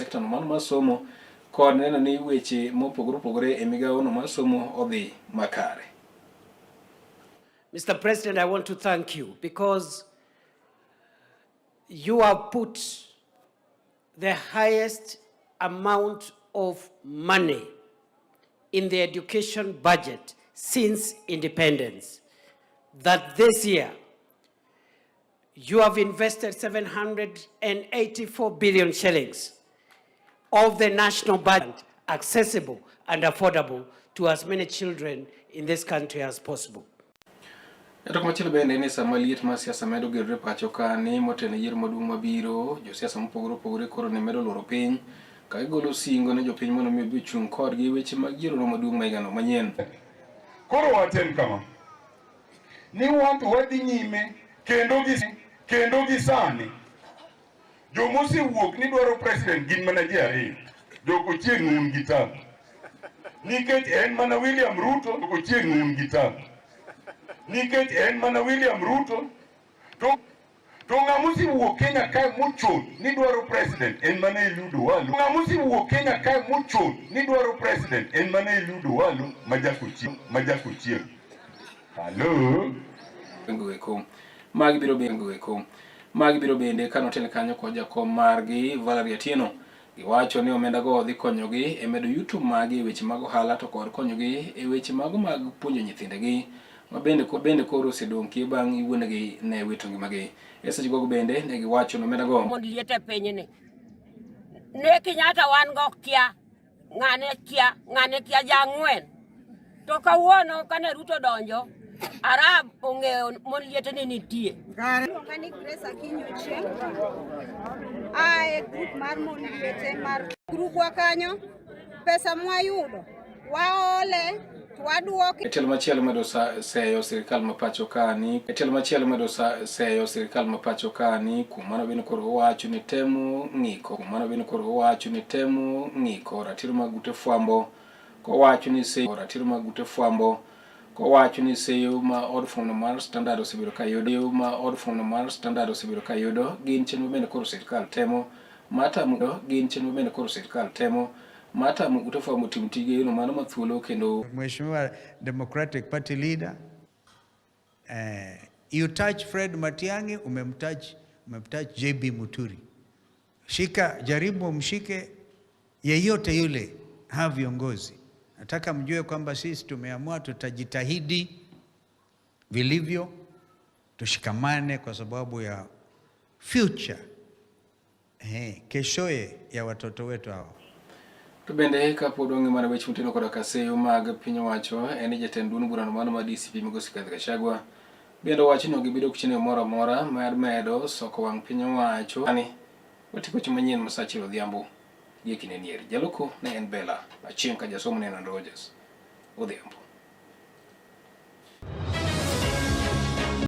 sekta no mano mar somo kod neno ni weche mopogore opogore e migawono mar somo odhi makare. Mr. President, I want to thank you because you have put the highest amount of money in the education budget since independence. That this year you have invested 784 billion shillings of the national budget accessible and affordable to as many children in this country as possible. E to machielo bende ni sama liet mar siasa medo gerore pacho ka ni motelo yiero maduong' mabiro, josiasa mopogore opogore koro ne medo loro piny ka gigolo singo ne jopiny mondo mi obi ochung' kodgi e weche mag yiero no maduong' ma higano manyien. Koro wach en kama, ni wan to wadhi nyime kendo gi sani jomosewuok ni dwaro president gin mana ji ariyo, Jok Ochieng' un gi tabu nikech en mana William Ruto. Ochieng' un gi tabu nikech en mana William Ruto. To ng'ama osewuok Kenya kae mochot ni dwaro president en mana Eliud Owalo. Ng'ama osewuok Kenya kae mochot ni dwaro president en mana Eliud Owalo ma Jakochieng', ma Jakochieng'. Hello. Eko magi biro bende eko magi biro bende kanotel kanyo kod jakom margi Valerie Atieno. Giwacho ni omenda go dhi konyogi e medo yuto magi e weche mag ohala to kod konyogi e weche mago mag puonjo nyithindegi ma bende koro osedong' kie bang' wuonegi ne wito ngimagi. E seche gogo bende ne giwacho ni omenda go Mondo liet e pinyni. Ne Kenyatta wan go kia, ng'ane kia, ng'ane kia jang'wen. To kawuono kane Ruto donjo, Arab ong'eyo mon liete ni nitie. Iluonga ni Grace Akinyi Ochieng'. Ae group mar mon liete mar grupwa kanyo. Pesa mwayudo waole to waduoke. E tielo machielo medo seyo sirikal ma pacho ka ni e tielo machielo medo seyo sirikal ma pacho ka ni kuom mano bende koro owacho ni temo ng'iko kuom mano bende koro owacho ni temo ng'iko ratiro mag ute fwambo kowacho ni seyo ratiro mag ute fwambo kowacho ni seyo ma od fwambo mar Standard osebedo ka yudo ma od fwambo mar Standard osebedo ka yudo gin chenro bende koro sirikal temo matamo gin chenro bende koro sirikal temo matamo ute fwambo timo tije no mano mathuolo kendo. Mheshimiwa Democratic Party leader, you touch Fred Matiang'i, umemtouch JB Muturi. Shika, jaribu mshike yeyote yule, hawa viongozi. Nataka mjue kwamba sisi tumeamua tutajitahidi vilivyo, tushikamane kwa sababu ya future, keshoye ya watoto wetu hawa. To bende kapod wang'iyo mana weche moteno koda ka seyo mag piny owacho en ni jatend duond burano mano mar DCP Migosi Rigathi Gachagua bende owacho ni ok gibedo chenro moro amora mar medo soko wang' piny owacho. Ani watieko weche manyien ma saa 1 odhiambo gi e kinde nieri. Jaloko ne en Bella Achieng' ka jasomo ne en Rogers. Odhiambo.